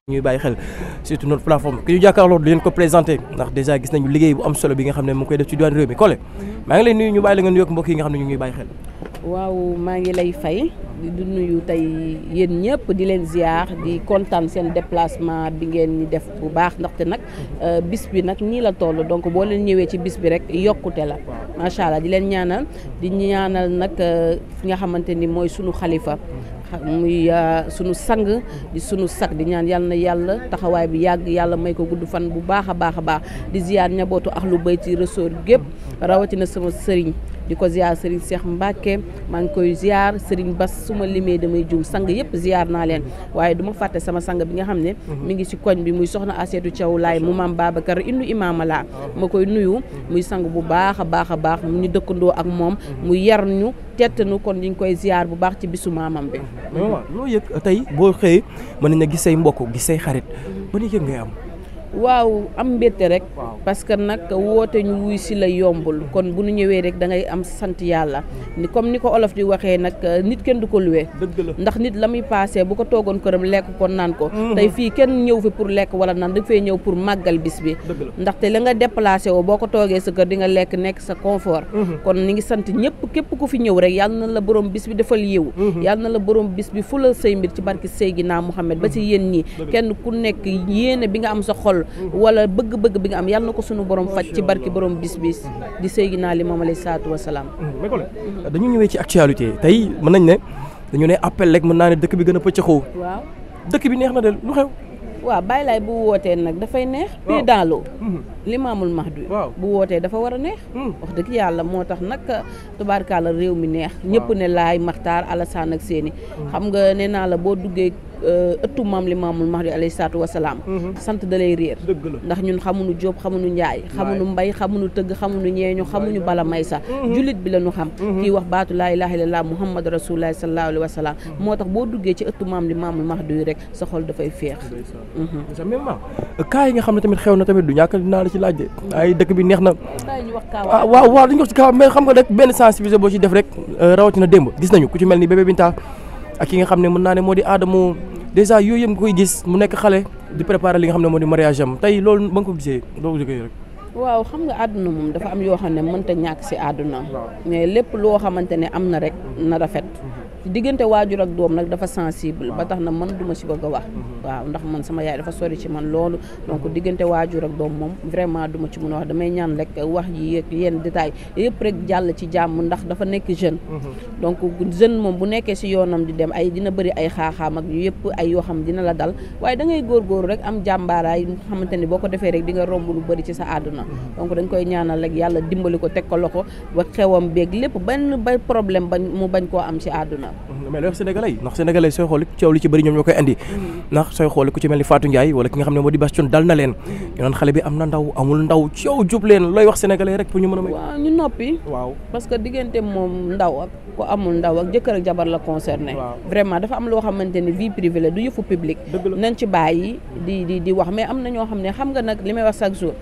ñuy bàyyi xel surtout notre plateforme ki ñu jàkkaarloo di leen ko présenté ndax déjà gis nañu liggéey bu am solo bi nga xam ne mu ngi koy def ci diwaan réew mi Collé maa ngi lay nuyu ñu bàyyi la nga nuyoog mbokk yi nga xam ne ñu ngi bàyyi xel. waaw maa ngi lay fay di nuyu tey yéen ñëpp di leen ziar di kontaan seen déplacement bi ngeen di def bu baax ndaxte nag bis bi nag nii la toll donc boo leen ñëwee ci bis bi rek yokkute la macha allah di leen ñaanal nag fi nga xamante ni mooy sunu xalifa muy sunu sang di sunu sag di ñaan yàlla na yàlla taxawaay bi yàgg yàlla may ko gudd fan bu baax a baax di ziar ñabootu Ahlu Bayti Rasul gépp rawatina sama sëriñ di ko ziar sëriñ Cheikh Mbacke maa ngi koy ziar sëriñ Bass su ma limee damay jum sang yëpp ziar naa leen waaye du ma fàtte sama sang bi nga xam ne mi ngi ci koñ bi muy soxna Aseetu Thiaw Laay mu maam Babacar indu imaama laa ma koy nuyu muy sang bu baax a baax mu ñu dëkkandoo ak moom mu yar ñu tettanu kon ñu ngi koy ziar bu baax ci bisu maamam bi. waaw loo yëg tey boo xëyee mën nañ gis say mbokk gis say xarit ba ni yëg ngay am. waaw am mbégte rek parce que nag woote ñu wuy si la yombul kon bu ñu ñëwee rek da ngay am sant yàlla ni comme ni ko olof di waxee nag nit kenn du ko luwee ndax nit la muy passé bu ko toogoon këram lekk ko naan ko tey fii kenn ñëw fi pour lekk wala naan da fay ñëw pour màggal bis bi ndaxte la nga déplacé woo boo ko toogee sa kër di nga lekk nekk sa confort kon ni ngi sant ñëpp képp ku fi ñëw rek yàlla na la borom bis bi defal yiw yàlla na la borom bis bi fu la say mbir ci barki Seydina Muhammad ba ci yéen ñi kenn ku nekk yéene bi nga am sa xol wala bëgg-bëgg bi nga am yàlla na ko suñu borom faj ci barki borom bis di Seydina Limaamu alayhi salaatu wa salaam. mais Collé dañu ñëwee ci actualité tey mën nañ ne dañu ne appel rek mën naa ne dëkk bi gën a pëccëxoo. waaw dëkk bi neex na de lu xew. waaw Baye Laye bu wootee nag dafay neex. waaw dans l'eau Limaamul Mahdi bu wootee dafa war a neex. wax dëgg yàlla moo tax nag tubaarkàlla réew mi neex. ñëpp ne Laay Maxtaar Alassane ak seeni xam nga nee naa la boo duggee ëttu maam Limaamul Mahdi alayhi salaatu wa salaam. sant da lay réer. ndax ñun xamuñu Jóob xamuñu Njaay xamuñu Mbay xamuñu tëgg xamuñu ñeeñu xamuñu bala may sax jullit bi la ñu xam. kii wax baatu laa ilaaha illallaah Muhammad Rasulullah sallallahu alayhi wa sallam moo tax boo duggee ci ëttu maam Limaamul Mahdi rek sa xol dafay féex. même kaa yi nga xam ne tamit xew na tamit du ñàkk dinaa la ci laaj de ay dëkk bi neex na. waaw dañu wax ci kaaw mais xam nga rek benn sensibiliser boo ci def rek rawatina démb gis nañu ku ci mel ni bébé Binta ak ki nga xam ne mën naa ne moo di Adamo déjà yooyu yëpp nga koy gis mu nekk xale di préparer li nga xam ne moo di mariage am tey loolu ba nga ko gisee doo jógee rek. waaw xam nga àdduna moom dafa am yoo xam ne mënta ñàkk si àdduna mais lépp loo xamante ne am na rek na rafet diggante waajur ak doom nag dafa sensible ba tax na man duma si bëgg a wax waaw ndax man sama yaay dafa sori ci man loolu donc diggante waajur ak doom moom vraiment duma ci mën a wax damay ñaan rek wax yi yenn détails yëpp rek jàll ci jàmm ndax dafa nekk jeune donc jeune moom bu nekkee si yoonam di dem ay dina bëri ay xaaxaam ak yëpp ay yoo xam dina la dal waaye da ngay góorgóorlu rek am jàmbaaraay xamante ni boo ko defee rek di nga romb lu bëri ci sa àdduna donc dañ koy ñaanal rek yàlla dimbali ko teg ko loxo ba xewam beeg lépp ba problème mu bañ koo am ci àdduna. mais looy wax sénégalais yi ndax sénégalais sooy xool coow li ci bëri ñoom ñoo koy indi ndax sooy xool ku ci mel ni Fatou Ndiaye wala ki nga xam ne moo di Bastion dal na leen ñu naan xale bi am na ndaw amul ndaw coow jub leen looy wax sénégalais rek pour ñu mën a may. waaw ñu noppi. waaw parce que diggante moom ndaw ak ko amul ndaw ak jëkkër ak jabar la concerné. vraiment dafa am loo xamante ne vie privée la du yëfu public. nañ ci bàyyi di wax mais am na ñoo xam ne xam nga nag li may wax chaque jour.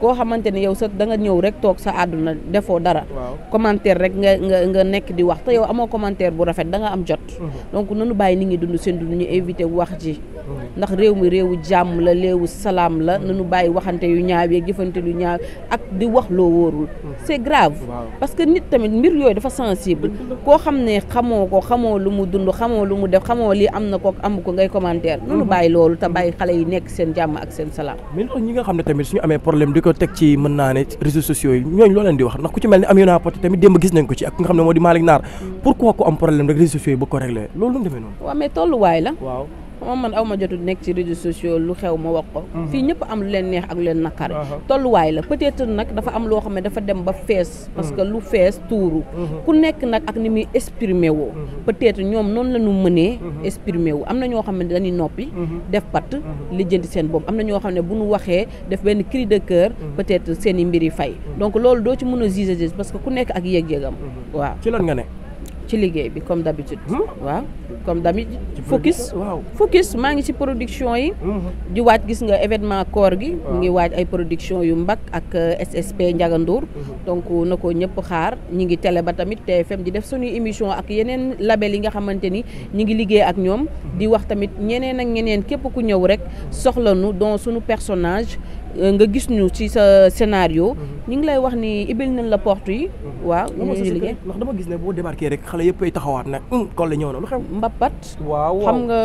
koo xamante ne yow sax da nga ñëw rek toog sa àdduna defoo dara. commentaire rek nga nekk di wax te yow amoo commentaire bu rafet da nga am jot. donc nanu bàyyi nit ñi dund seen dund ñu éviter wax ji. ndax réew mi réewu jàmm la réewu salaam la nanu bàyyi waxante yu ñaaw yeeg jëfante lu ñaaw ak di wax loo wóorul. c'est grave parce que nit tamit mbir yooyu dafa sensible koo xam ne xamoo lu mu dund xamoo lu mu def xamoo lii am na ko amu ko ngay commentaire nanu bàyyi loolu te bàyyi xale yi nekk seen jàmm ak seen salaam. mais loolu ñi nga xam ne tamit suñu amee problème di ko teg ci mën naa ne réseaux sociaux yi ñooñu loo leen di wax ndax ku ci mel ni Amina Poté tamit démb gis nañ ko ci ak nga xam ne moo di Malick Naar pourquoi ku am problème rek réseaux sociaux yi ba ko réglé loolu lu mu demee noonu. waaw mais tolluwaay la. waaw man aw ma jotul nekk ci réseaux sociaux lu xew ma wax ko. fii ñëpp am lu leen neex ak lu leen naqare. tolluwaay la peut-être nag dafa am loo xam ne dafa dem ba fees. parce que lu fees tuuru. ku nekk nag ak ni muy exprimer woo. peut-être ñoom noonu la ñu mënee. exprimer wu am na ñoo xam ne dañuy noppi. def pat lijjanti seen bopp am na ñoo xam ne bu ñu waxee def benn cri de cœur. peut-être seen i mbir yi fay. donc loolu doo ci mën a juger parce que ku nekk ak yëg-yëgam. waaw ci lan nga ne. ci liggéey bi comme d'habitude. waaw comme d'habitude focus maa ngi ci production yi. di waaj gis nga événement koor gi. mu ngi waaj ay production yu mbag ak SSP Ndiaga Ndour donc na ko ñëpp xaar ñi ngi télé ba tamit TFM di def suñuy émission ak yeneen label yi nga xamante ni ñi ngi liggéey ak ñoom di wax tamit ñeneen ak ñeneen képp ku ñëw rek soxla nu don suñu personnage nga gis ñu ci sa scénario ñu ngi lay wax ni ibil nañ la porte yi. waaw ñu ngi liggéey ndax dama gis ne boo débarqué rek xale yëpp ay taxawaat nag Collé ñëw na lu xew. Mbapat. waaw xam nga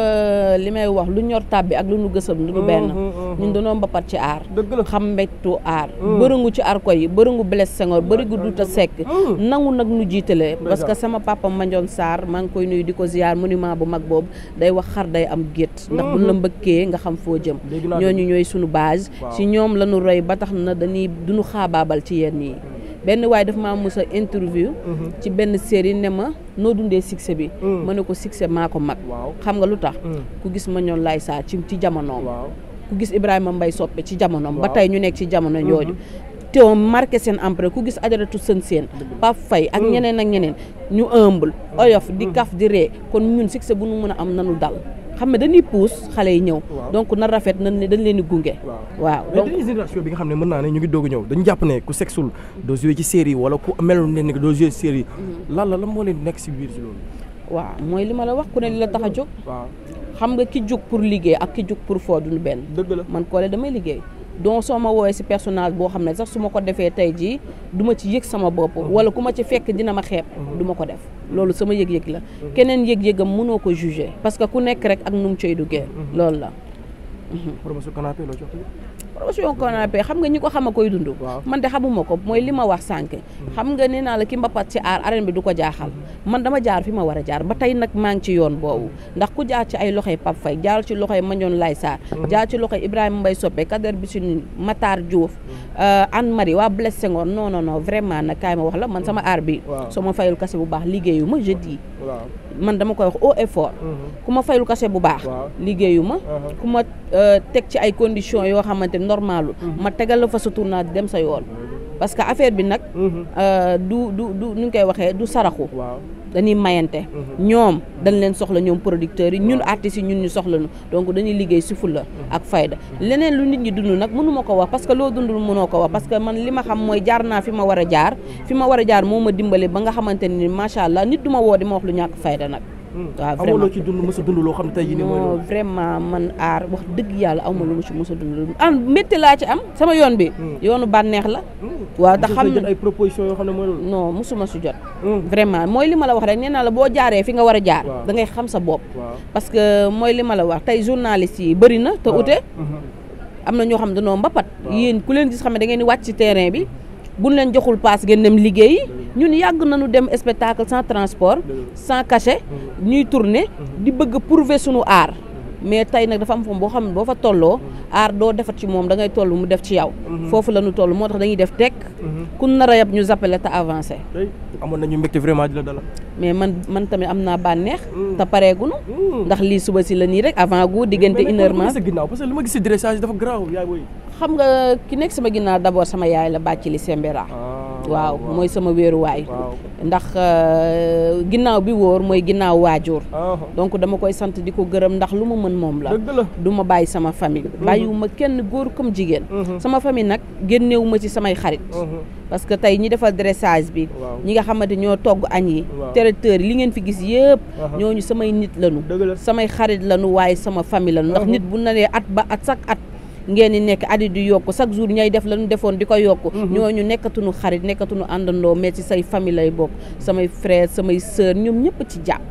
li may wax lu ñor tàbbi ak lu nu gësam lu ñu benn. ñun dañoo mbapat ci aar. dëgg la xam mbettu aar. bërëngu ci aar koy bërëngu Blaise Senghor bërigu Douta Seck. nangu nag nu jiitale parce que sama papa Mandione Sarr maa ngi koy nuyu di ko ziar monument bu mag boobu day wax xar day am gétt ndax buñ la mbëkkee nga xam foo jëm. ñooñu ñooy sunu base. ci ñoom la ñu roy ba tax na dañuy duñu xaabaabal ci yenn yi. benn waaye daf maa mës a interview ci benn série ne ma noo dundee succès bi ma ne ko succès maa ko mag xam nga lu tax ku gis Mandione Laye Sarr ci jamonoom ku gis Ibrahima Mbaye Soppe ci jamonoom ba tey ñu nekk ci jamono jooju te marqué seen empreinte ku gis Ajaratu Sène Pape Faye ak ñeneen ak ñeneen ñu humble oyof di kaf di ree kon ñun succès bu nu mën a am nanu dal xam ne dañuy pousse xale yi ñëw donc na rafet nañ ne dañ leen di gunge waaw donc mais génération bi nga xam ne mën naa ne ñu ngi doog a ñëw dañu jàpp ne ku sexul doo jouer ci série wala ku melul ne doo jouer ci série lan la moo leen nekk si biir si loolu waaw mooy li ma la wax ku ne li la tax a jóg waaw xam nga ki jóg pour liggéey ak ki jóg pour foo duñu benn dëgg la man Collé damay liggéey donc soo ma woowee si personnage boo xam ne sax su ma ko defee tey jii du ma ci yëg sama bopp wala ku ma ci fekk dina ma xeeb du ma ko def loolu sama yëg-yëg la keneen yëg-yëgam mënoo ko juger parce que ku nekk rek ak nu mu cay duggee loolu la promotion canapé loo jox promotion canapé xam nga ñi ko xam a koy dund man de xamuma ko mooy li ma wax sànq xam nga nee naa la ki mbapat ci aar arène bi du ko jaaxal man dama jaar fi ma war a jaar ba tey nag maa ngi ci yoon boobu ndax ku jaar ci ay loxoy Pape Faye jaar ci loxoy Mandione Laye Sarr jaar ci loxoy Ibrahima Mbaye Soppe Kader Bissini Matar Diouf Anne Marie waa Blaise Senghor non vraiment nag kaay ma wax la man sama aar bi soo ma fayul kase bu baax liggéeyu ma je dis man dama koy wax haut et fort ku ma fayul kase bu baax liggéeyu ma ku ma teg ci ay conditions yoo xamante normalu ma tegal la fa sa tournage dem sa yoon parce que affaire bi nag du nu ñu koy waxee du saraxu dañuy mayante ñoom dañ leen soxla ñoom producteurs yi ñun artistes yi ñun ñu soxla nu donc dañuy liggéey si fulla ak fayda leneen lu nit ñi dund nag mënu ma ko wax parce que loo dundul mënoo ko wax parce que man li ma xam mooy jaar naa fi ma war a jaar moo ma dimbale ba nga xamante ni macha allah nit du ma woo di ma wax lu ñàkk fayda nag waaw vraiment amuloo ci dund mës a dund loo xam ne tey jii nii mooy loolu vraiment man aar wax dëgg yàlla awma lu ma ci mës a dund métti laa ci am sama yoon bi yoonu bànneex la waaw te xam jot ay proposition yoo xam ne mooy loolu non mosuma si jot vraiment mooy li ma la wax rek nee naa la boo jaaree fi nga war a jaar da ngay xam sa bopp parce que mooy li ma la wax tey journaliste yi bëri na te ute am na ñoo xam ne dañoo mbapat yéen ku leen gis xam ne da ngeen di wàcc ci terrain bi buñ leen joxul paas ngeen dem liggéeyi ñun yàgg nañu dem spectacle sans transport sans cachet ñuy tourner di bëgg prouver sunu aar mais tey nag dafa am foofu boo xam ne boo fa tolloo aar doo defat ci moom da ngay toll mu def ci yow foofu la ñu toll moo tax dañuy def tekk ku nar a yab ñu zappale te avancé amoon nañu mbégte vraiment di la dalal mais man tamit am naa bànneex te pareegunu ndax lii suba si la nii rek avant gu diggante une heure mais ginnaaw parce que li ma gis si dressage dafa garaaw yaay booy xam nga ki nekk sama ginnaaw d'abord sama yaay la Bathily Sembera waaw mooy sama wéeruwaay ndax ginnaaw bi wóor mooy ginnaaw waajur donc dama koy sant di ko gërëm ndax lu ma mën moom la du ma bàyyi sama famille bàyyiwuma kenn góor comme jigéen sama famille nag génnewu ma ci samay xarit parce que tey ñi defal dressage bi ñi nga xamante ñoo togg añ yi traiteur yi li ngeen fi gis yëpp ñooñu samay nit lañu samay xarit lañu waaye sama famille lañu ndax nit bu naree at ba at chaque at ngeen di nekk addi di yokku chaque jour ñay def lañu defoon di ko yokku ñooñu nekkatuñu xarit nekkatuñu àndandoo mais ci say famille lay bokk samay frère samay sœur ñoom ñëpp ci jàpp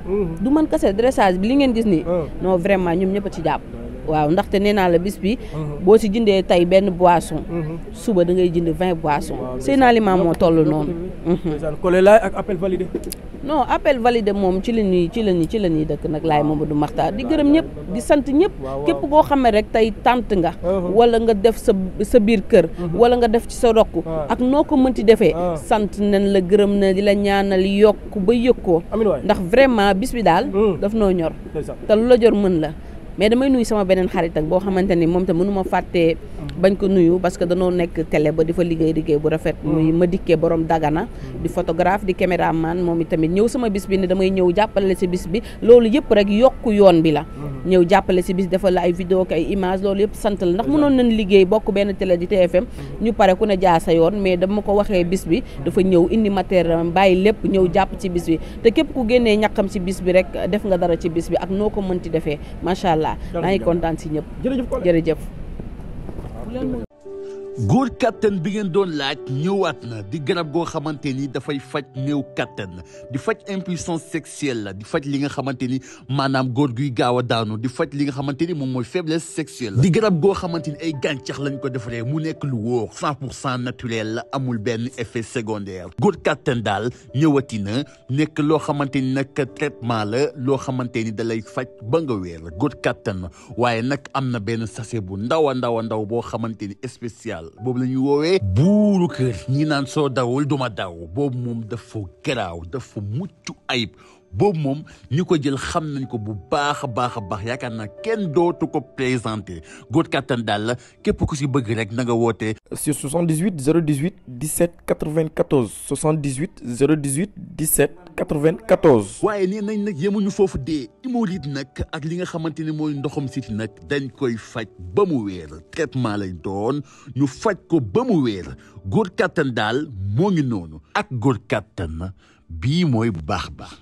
du man kese dressage bi li ngeen gis nii non vraiment ñoom ñëpp ci jàpp waaw ndaxte nee naa la bis bi boo ci jëndee tey benn boisson suba da ngay jënd 20 boissons seen aliment moo toll noonu Collé Laye ak appel validé non appel validé moom ci la ñuy dëkk nag Laye Mamadou Makhtar di gërëm ñëpp di sant ñëpp képp koo xam ne rek tey tant nga wala nga def sa biir kër wala nga def ci sa rokk ak noo ko mënti defee sant nañ la gërëm na di la ñaanal yokk ba yëg ko ndax vraiment bis bi daal daf noo ñor te lu la jor mën la mais damay nuyu sama beneen xarit ak boo xamante ni moom te mënuma fàttee bañ ko nuyu parce que danoo nekk télé ba di fa liggéey bu rafet muy ma dikkee borom Dagana di photographe di caméraman moom itamit ñëw sama bis bi ne damay ñëw jàppale si bis bi loolu yëpp rek yokku yoon bi la ñëw jàppale si bis defal la ay vidéo ak ay image loolu yëpp sant la ndax mënoon nañ liggéey bokk benn télé di TFM ñu pare ku ne jaa sa yoon mais dama ko waxee bis bi dafa ñëw indi matériel bàyyi lépp ñëw jàpp ci bis bi te képp ku génnee ñàkkam ci bis bi rek def nga dara ci bis bi ak noo ko mënti defee macha allah maa ngi kontaan si ñëpp jërëjëf góor kattan bi ngeen doon laaj ñëwaat na di garab goo xamante ni dafay faj néew kattan di faj impuissance sexuelle la di faj li nga xamante ni maanaam góor guy gaaw a daanu di faj li nga xamante ni moom mooy faiblesse sexuelle di garab goo xamante ni ay gàncax lañ ko defaree mu nekk lu wóor 100% naturel la amul benn effet secondaire góor kattan daal ñëwati na nekk loo xamante ni nag traitement la loo xamante ni da lay faj ba nga wér góor kattan waaye nag am na benn sachet bu ndaw a ndaw boo xamante ni spécial boobu la ñuy woowee buuru kër ñi naan soo dawul duma daw boobu moom dafa garaaw dafa mucc ayib boobu moom ñu ko jël xam nañ ko bu baax a baax yaakaar naa kenn dootu ko présenté góor kattan daal la képp ku si bëgg rek na nga woote sur 78 018 17 94 78 018 17 94. waaye nee nañ nag yemuñu foofu dee hémorroïde nag ak li nga xamante ni mooy ndoxam siti nag dañ koy faj ba mu wéer traitement lañ doon ñu faj ko ba mu wéer góor kattan daal moo ngi noonu ak góor kattan bii mooy bu baax